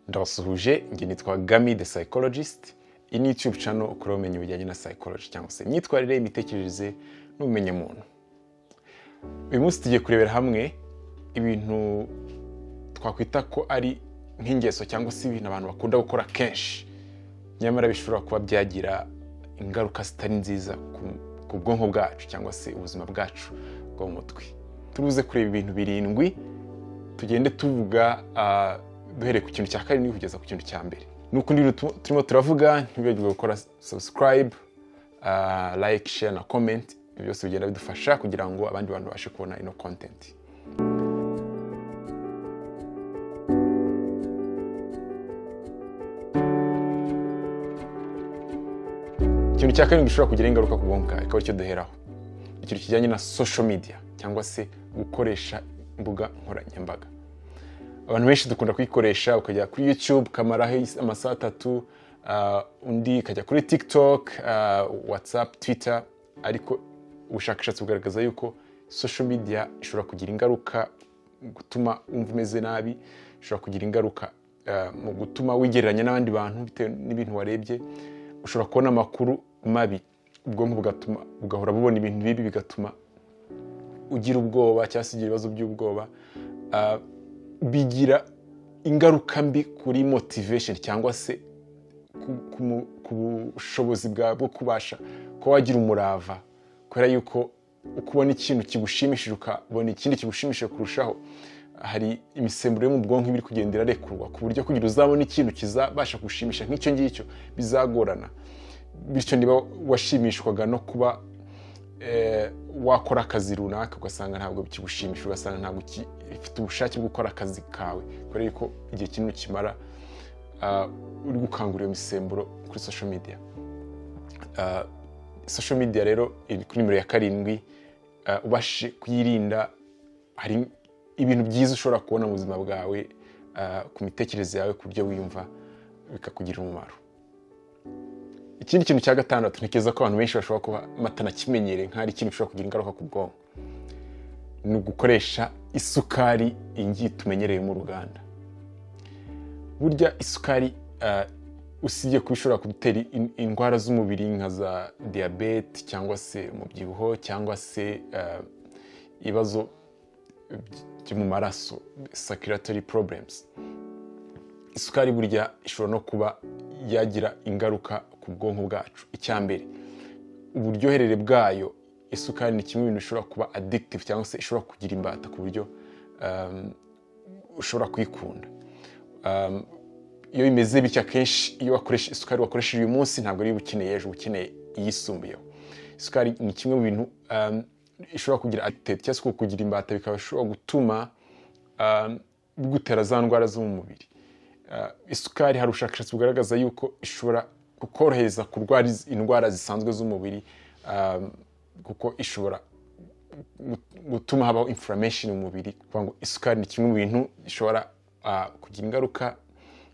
Ndabasuhuje, njye nitwa Gami the Psychologist. Iyi ni YouTube channel ukora ubumenyi bujyanye na psychology cyangwa se imyitwarire, imitekerereze n'ubumenyamuntu. Uyu munsi tugiye kurebera hamwe ibintu twakwita ko ari nk'ingeso cyangwa se ibintu abantu bakunda gukora kenshi, nyamara bishobora kuba byagira ingaruka zitari nziza ku bwonko bwacu cyangwa se ubuzima bwacu bwo mu mutwe. Turuze kureba ibintu birindwi, tugende tuvuga duhereye ku kintu cya karindwi kugeza ku kintu cya mbere. Nuko bintu turimo turavuga, ntibibagirwe gukora subscribe, like, share na comment. Ibyo byose bigenda bidufasha kugira ngo abandi bantu babashe kubona ino content. Ikintu cya karindwi gishobora kugira ingaruka ku bwonko bwawe, akaba aricyo duheraho, ikintu kijyanye na social media cyangwa se gukoresha imbuga nkoranyambaga. Abantu benshi dukunda kuyikoresha, ukajya kuri YouTube ukamaraho amasaha 3, undi ukajya kuri TikTok, WhatsApp, Twitter. Ariko ubushakashatsi bugaragaza yuko social media ishobora kugira ingaruka gutuma wumva umeze nabi, ishobora kugira ingaruka mu gutuma wigereranya n'abandi bantu bitewe n'ibintu warebye. Ushobora kubona amakuru mabi, ubwonko bugatuma bugahora bubona ibintu bibi, bigatuma ugira ubwoba cyangwa se ugira ibibazo by'ubwoba. Bigira ingaruka mbi kuri motivation cyangwa se ku bushobozi bwawe bwo kubasha kuba wagira umurava, kubera yuko uko ubona ikintu kigushimishije ukabona ikindi kigushimishije kurushaho, hari imisemburo yo mu bwonko iba iri kugenda irarekurwa, ku buryo kugira uzabone ikintu kizabasha gushimisha nk'icyo ngicyo bizagorana. Bityo niba washimishwaga no kuba wakora akazi runaka, ugasanga ntabwo bikigushimisha, ugasanga ntabwo ufite ubushake bwo gukora akazi kawe, kubera yuko igihe kinini ukimara uri gukangura iyo misemburo kuri social media. Social media rero iri kuri nimero ya karindwi. Ubashije kuyirinda, hari ibintu byiza ushobora kubona mu buzima bwawe, ku mitekerereze yawe, ku buryo wiyumva, bikakugirira umumaro. Ikindi kintu cya gatandatu, ntekereza ko abantu benshi bashobora kuba batanakimenyereye nk'aho ari ikintu gishobora kugira ingaruka ku bwonko, ni ugukoresha isukari iyi ngiyi tumenyereye mu ruganda. Burya isukari, usibye kuba ishobora kudutera indwara z'umubiri nka za diyabete cyangwa se umubyibuho cyangwa se ibibazo byo mu maraso, circulatory problems, isukari burya ishobora no kuba yagira ingaruka ku bwonko bwacu. Icya mbere, uburyoherere bwayo. Isukari ni kimwe mu bintu bishobora kuba addictive cyangwa se ishobora kugira imbata, ku buryo ushobora kuyikunda. Iyo bimeze bityo, akenshi iyo wakoresha isukari wakoresheje uyu munsi, ntabwo ari ukeneye ejo, ukeneye iyisumbuyeho. Isukari ni kimwe mu bintu ishobora kugira addicted cyangwa se kugira imbata, bikaba bishobora gutuma bigutera za ndwara zo mu mubiri. Isukari, hari ubushakashatsi bugaragaza yuko ishobora kukorohereza kurwara indwara zisanzwe z'umubiri, kuko ishobora gutuma habaho inflammation mu mubiri. Kuvuga ngo isukari ni kimwe mu bintu bishobora kugira ingaruka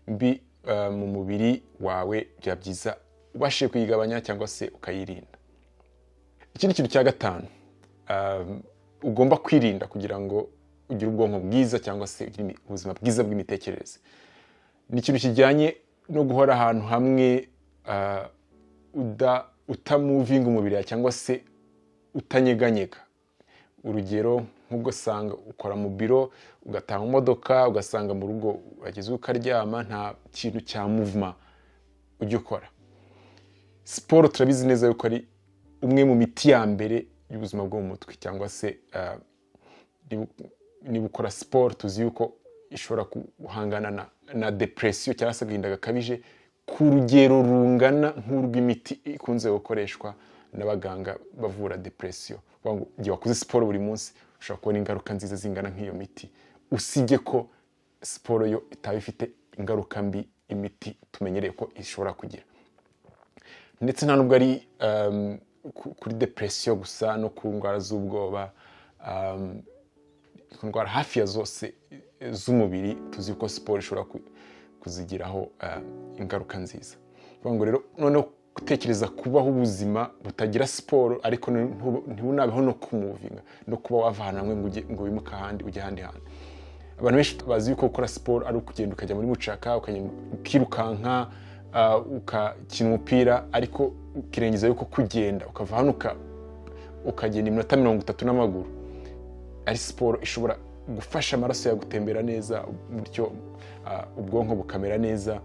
mbi mu mubiri wawe, byaba byiza ubashije kuyigabanya cyangwa se ukayirinda. Ikindi kintu cya gatanu ugomba kwirinda kugira ngo ugire ubwonko bwiza cyangwa se ugire ubuzima bwiza bw'imitekerereze, ni ikintu kijyanye no guhora ahantu hamwe, utamuvinga umubiri cyangwa se utanyeganyega. Urugero, nk'ugasanga ukora mu biro, ugataha mu modoka, ugasanga mu rugo wageze ukaryama, nta kintu cya movement ujya ukora. Siporo turabizi neza yuko ari umwe mu miti ya mbere y'ubuzima bwo mu mutwe, cyangwa se niba ukora siporo, tuzi yuko ishobora guhangana na depression cyangwa se agahinda gakabije ku rugero rungana nk'urw'imiti ikunze gukoreshwa n'abaganga bavura depression. Kuvuga ngo igihe wakoze siporo buri munsi, ushobora kubona ingaruka nziza zingana nk'iyo miti, usibye ko siporo yo itaba ifite ingaruka mbi imiti tumenyereye ko ishobora kugira. Ndetse nta nubwo ari kuri depression gusa, no ku ndwara z'ubwoba, ku ndwara hafi ya zose z'umubiri, tuzi ko siporo ishobora kuzigiraho ingaruka nziza. Kuvuga ngo rero noneho gutekereza kubaho ubuzima butagira siporo, ariko ntibunabeho no kumuvinga, no kuba wava ahantu hamwe ngo wimuke ahandi, ujye ahandi hantu. Abantu benshi bazi yuko gukora siporo ari ukugenda ukajya muri mucaka, ukagenda ukirukanka, ukakina umupira, ariko ukirengiza yuko kugenda ukava hano ukagenda iminota 30 n'amaguru ari siporo ishobora gufasha amaraso yawe gutembera neza, bityo ubwonko bukamera neza,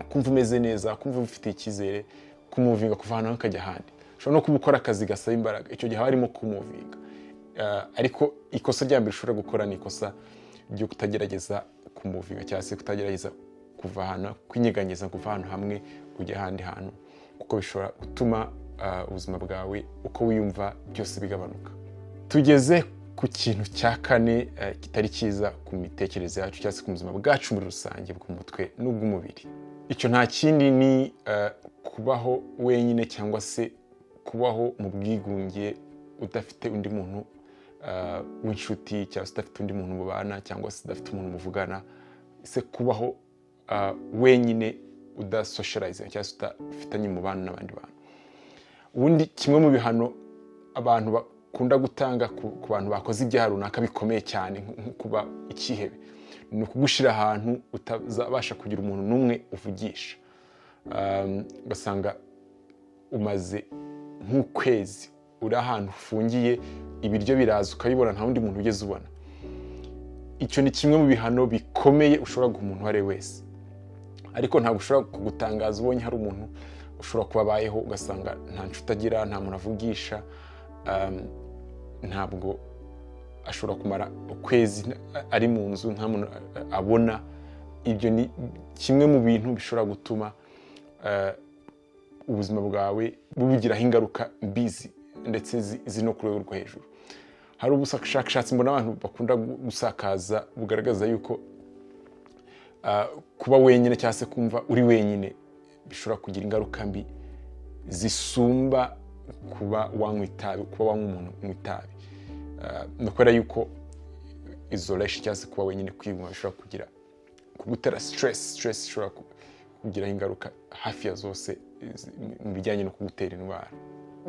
kumva umeze neza, kumva ufitiye icyizere, kumovinga kuva ahantu hamwe ukajya ahandi. Ushobora no kuba ukora akazi gasaba imbaraga, icyo gihe haba harimo kumovinga. Ariko ikosa rya mbere ushobora gukora ni ikosa ryo kutagerageza kumovinga, cyangwa se kutagerageza kuva ahantu, kwinyeganyeza kuva ahantu hamwe ujya ahandi hantu, kuko bishobora gutuma ubuzima bwawe, uko wiyumva byose bigabanuka. Tugeze ku kintu cya kane kitari cyiza ku mitekerereze yacu cyangwa se ku buzima bwacu muri rusange, bw'umutwe n'ubw'umubiri. Icyo nta kindi ni kubaho wenyine cyangwa se kubaho mu bwigunge, udafite undi muntu w'inshuti, cyangwa se udafite undi muntu mubana, cyangwa se udafite umuntu muvugana, se kubaho wenyine, udasocialize cyangwa se udafitanye umubano n'abandi bantu. Ubundi kimwe mu bihano abantu bakunda gutanga ku bantu bakoze ibyaha runaka bikomeye cyane, nko kuba ikihebe, ni ukugushyira ahantu utazabasha kugira umuntu n'umwe uvugisha. Ugasanga umaze nk'ukwezi uri ahantu ufungiye, ibiryo biraza ukabibona, nta wundi muntu ugeze ubona. Icyo ni kimwe mu bihano bikomeye ushobora guha umuntu uwo ari we wese. Ariko ntabwo ushobora kugutangaza ubonye hari umuntu ushobora kuba abayeho, ugasanga nta nshuti agira, nta muntu avugisha, ntabwo ashobora kumara ukwezi ari mu nzu nta muntu abona. Ibyo ni kimwe mu bintu bishobora gutuma ubuzima bwawe bubugiraho ingaruka mbizi ndetse ziri no ku rwego rwo hejuru. Hari ubushakashatsi mbona abantu bakunda gusakaza bugaragaza yuko kuba wenyine cyangwa se kumva uri wenyine bishobora kugira ingaruka mbi zisumba kuba wanywa itabi, kuba wanywa umuntu unywa itabi. Ni ukubera yuko isolation cyangwa se kuba wenyine, kwiguma, bishobora kugira kugutera stress. Stress ishobora kugiraho ingaruka hafi ya zose mu bijyanye no kugutera indwara.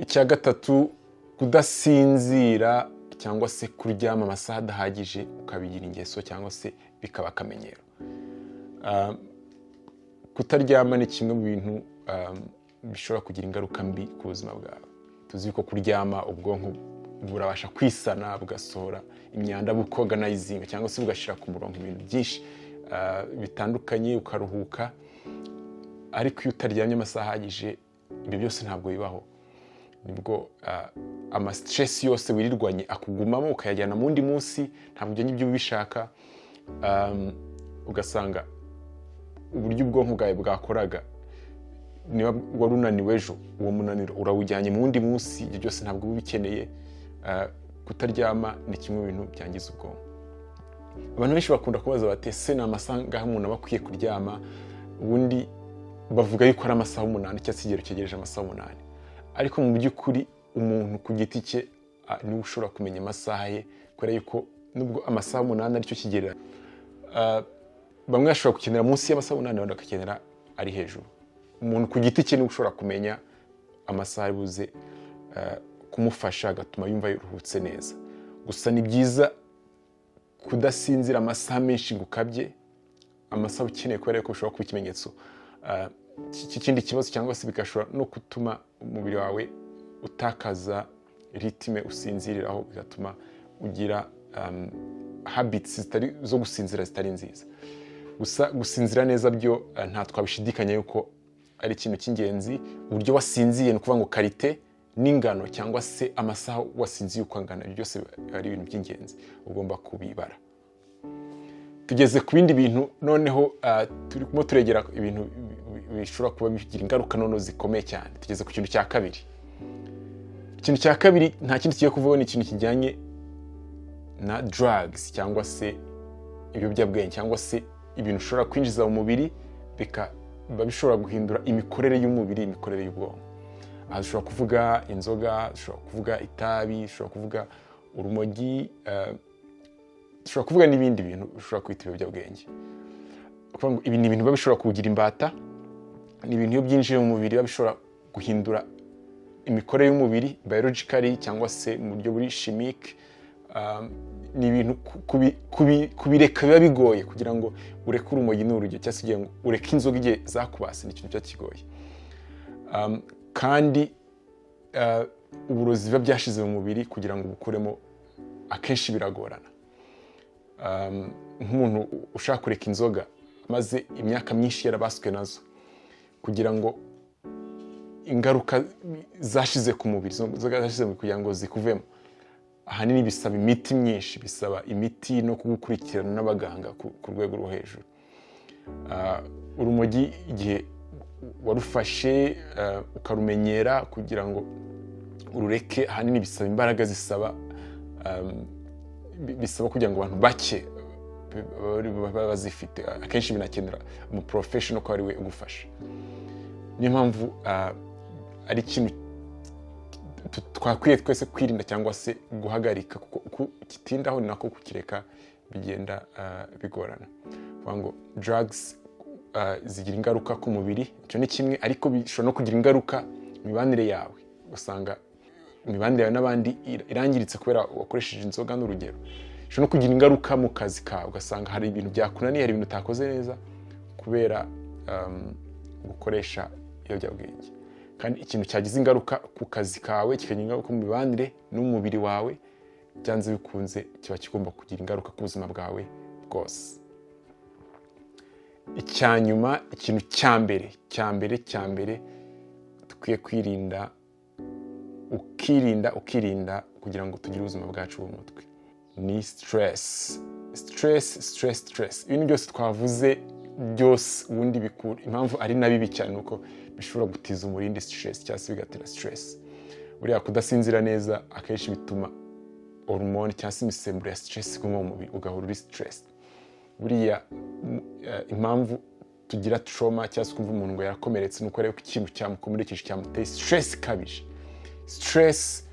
Icya gatatu, kudasinzira cyangwa se kuryama amasaha adahagije, ukabigira ingeso cyangwa se bikaba akamenyero. Kutaryama ni kimwe mu bintu bishobora kugira ingaruka mbi ku buzima bwawe. Tuzi ko kuryama ubwonko burabasha kwisana, bugasohora imyanda, bukorganizinga cyangwa se bugashyira ku murongo ibintu byinshi bitandukanye, ukaruhuka. Ariko iyo utaryamye amasaha ahagije, ibyo byose ntabwo bibaho. Nibwo ama stress yose wirirwanye akugumamo, ukayajyana mu wundi munsi. Ntabwo ibyo ngibyo ubishaka. Ugasanga uburyo ubwonko bwawe bwakoraga, niba wari unaniwe ejo, uwo munaniro urawujyanye mu wundi munsi. Ibyo byose ntabwo uba ubikeneye. Kutaryama ni kimwe mu bintu byangiza ubwonko. Abantu benshi bakunda kubaza bati: "Ese ni amasaha angahe umuntu aba akwiye kuryama?" Ubundi bavuga yuko ari amasaha 8 cyangwa se ikigero cyegereje amasaha 8. Ariko mu by'ukuri umuntu ku giti cye niwe ushobora kumenya amasaha ye, kubera yuko nubwo amasaha 8 aricyo kigereranyo, bamwe bashobora gukenera munsi y'amasaha 8, abandi bagakenera ari hejuru. Umuntu ku giti cye niwe ushobora kumenya amasaha ari buze kumufasha, agatuma yumva yuruhutse neza. Gusa ni byiza kudasinzira amasaha menshi ngo ukabye amasaha ukeneye, kubera ko bishobora kuba ikimenyetso cy'ikindi kibazo, cyangwa se bigashobora no gutuma umubiri wawe utakaza rythme usinziriraho, bigatuma ugira habits zitari zo gusinzira, zitari nziza. Gusa gusinzira neza byo nta twabishidikanya yuko ari ikintu cy'ingenzi. Uburyo wasinziye, ni ukuvuga ngo qualité n'ingano, cyangwa se amasaha wasinziye uko angana, ibyo byose biba ari ibintu by'ingenzi ugomba kubibara. Tugeze ku bindi bintu noneho, turimo turegera ibintu bishobora kuba bigira ingaruka noneho zikomeye cyane. Tugeze ku kintu cya kabiri. Ikintu cya kabiri nta kindi tugiye kuvuga, ni ikintu kijyanye na drugs cyangwa se ibiyobyabwenge, cyangwa se ibintu ushobora kwinjiza mu mubiri bikaba bishobora guhindura imikorere y'umubiri, imikorere y'ubwonko. Aha dushobora kuvuga inzoga, dushobora kuvuga itabi, dushobora kuvuga urumogi, dushobora kuvuga n'ibindi bintu ushobora kwita ibiyobyabwenge. Ukuvuga ngo ibi ni ibintu biba bishobora kuwugira imbata. Ni ibintu iyo byinjiye mu mubiri biba bishobora guhindura imikorere y'umubiri biologically cyangwa se mu buryo buri chimique. Ni ibintu kubireka biba bigoye. Kugira ngo ureke urumogi ni urugero, cyangwa se kugira ngo ureke inzoga igihe zakubase, ni ikintu kiba kigoye. Kandi uburozi biba byashize mu mubiri, kugira ngo ubukuremo akenshi biragorana. Nk'umuntu ushaka kureka inzoga maze imyaka myinshi yarabaswe nazo, kugira ngo ingaruka zashize ku mubiri, izo nzoga zashize mu mubiri, kugira ngo zikuvemo, ahanini bisaba imiti myinshi, bisaba imiti no kugukurikirana n'abaganga ku rwego rwo hejuru. Urumogi igihe warufashe ukarumenyera, kugira ngo urureke ahanini bisaba imbaraga, zisaba bisaba kugira ngo abantu bake baba bazifite. Akenshi binakenera umu professional ko ari we ugufasha. Niyo mpamvu ari ikintu twakwiye twese kwirinda cyangwa se guhagarika, kuko uko kitindaho ni nako kukireka bigenda bigorana. Kuvuga ngo drugs zigira ingaruka ku mubiri, icyo ni kimwe, ariko bishobora no kugira ingaruka mu mibanire yawe, ugasanga imibanire yawe n'abandi irangiritse kubera wakoresheje inzoga n'urugero. Bishobora no kugira ingaruka mu kazi kawe, ugasanga hari ibintu byakunaniye, hari ibintu utakoze neza kubera gukoresha ibiyobyabwenge. Kandi ikintu cyagize ingaruka ku kazi kawe, kikagira ingaruka mu mibanire n'umubiri wawe, byanze bikunze kiba kigomba kugira ingaruka ku buzima bwawe bwose. Icya nyuma, ikintu cya mbere cya mbere cya mbere dukwiye kwirinda, ukirinda, ukirinda kugira ngo tugire ubuzima bwacu mu mutwe, ni stress, stress, stress, stress. Ibintu byose twavuze byose ubundi bikura, impamvu ari na bibi cyane ni uko bishobora gutiza umurindi stress cyangwa se bigatera stress. Buriya kudasinzira neza akenshi bituma hormone cyangwa se imisemburo ya stress iguma mu mubiri, ugahora uri stress. Buriya impamvu tugira trauma cyangwa se kumva umuntu ngo yarakomeretse, ni uko areba ko ikintu cyamukomerekeje cyamuteye stress ikabije. Stress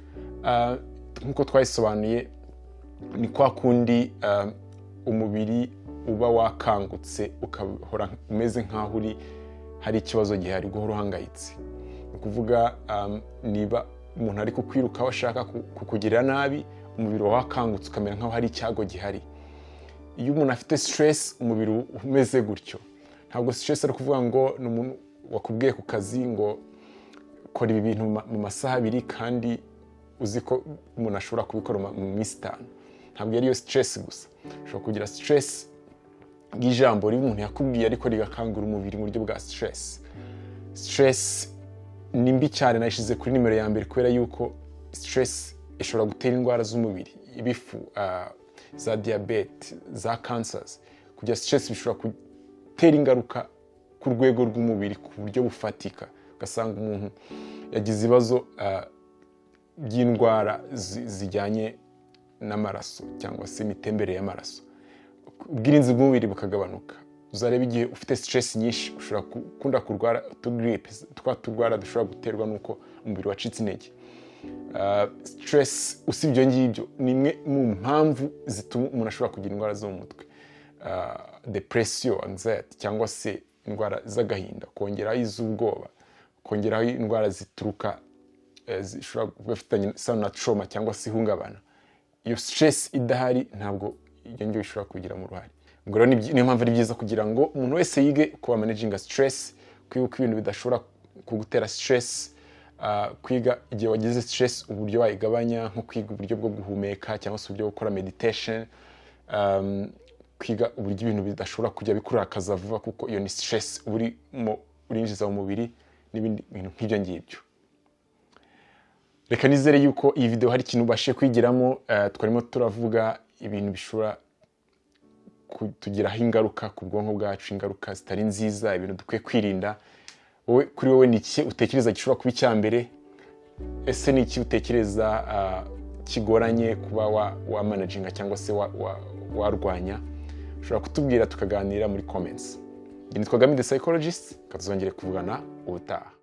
nk'uko twayisobanuye, ni kwa kundi umubiri uba wakangutse, ukahora umeze nk'aho uri hari ikibazo gihari, guhora uhangayitse. Ni ukuvuga niba umuntu ari kukwirukaho ashaka kukugirira nabi, umubiri wawe wakangutse, ukamera nk'aho hari icyago gihari. Iyo umuntu afite stress, umubiri umeze gutyo. Ntabwo stress ari ukuvuga ngo ni umuntu wakubwiye ku kazi ngo kora ibi bintu mu masaha 2 kandi uzi ko umuntu ashobora kubikora mu minsi 5. Ntabwo ari yo stress gusa. Ushobora kugira stress y'ijambo rimwe umuntu yakubwiye, ariko rigakangura umubiri mu buryo bwa stress. Stress ni mbi cyane, nayishyize kuri nimero ya mbere kubera yuko stress ishobora gutera indwara z'umubiri, ibifu, za diyabete, za cancers. Kugira stress bishobora gutera ingaruka ku rwego rw'umubiri ku buryo bufatika, ugasanga umuntu yagize ibibazo by'indwara zijyanye n'amaraso cyangwa se imitembere y'amaraso, ubwirinzi bw'umubiri bukagabanuka. Uzareba igihe ufite stress nyinshi, ushobora gukunda kurwara utugiripe, twa turwara dushobora guterwa n'uko umubiri wacitse intege. Stress usibye ibyo ngibyo ni imwe mu mpamvu zituma umuntu ashobora kugira indwara zo mu mutwe, depression, anxiety, cyangwa se indwara z'agahinda, kongeraho iz'ubwoba, kongeraho indwara zituruka zishobora kuba bifitanye isano na trauma cyangwa se ihungabana. Iyo stress idahari, ntabwo ibyo ngibyo bishobora kubigiramo uruhare. Ubwo rero niyo mpamvu ari byiza kugira ngo umuntu wese yige kuba managinga stress, kwibuka ibintu bidashobora kugutera stress, kwiga igihe wagize stress uburyo wayigabanya, nko kwiga uburyo bwo guhumeka cyangwa se uburyo bwo gukora meditation, kwiga uburyo ibintu bidashobora kujya bikurakaza vuba, kuko iyo ni stress uba urimo urinjiza mu mubiri, n'ibindi bintu nk'ibyo ngibyo. Reka nizere yuko iyi video hari ikintu ubashije kwigiramo. Twarimo turavuga ibintu bishobora kutugiraho ingaruka ku bwonko bwacu, ingaruka zitari nziza, ibintu dukwiye kwirinda. Wowe, kuri wowe, ni iki utekereza gishobora kuba icya mbere? Ese ni iki utekereza kigoranye kuba wa managinga cyangwa se warwanya? Ushobora kutubwira tukaganira muri comments. Nitwa Gami the Psychologist, tuzongere kuvugana ubutaha.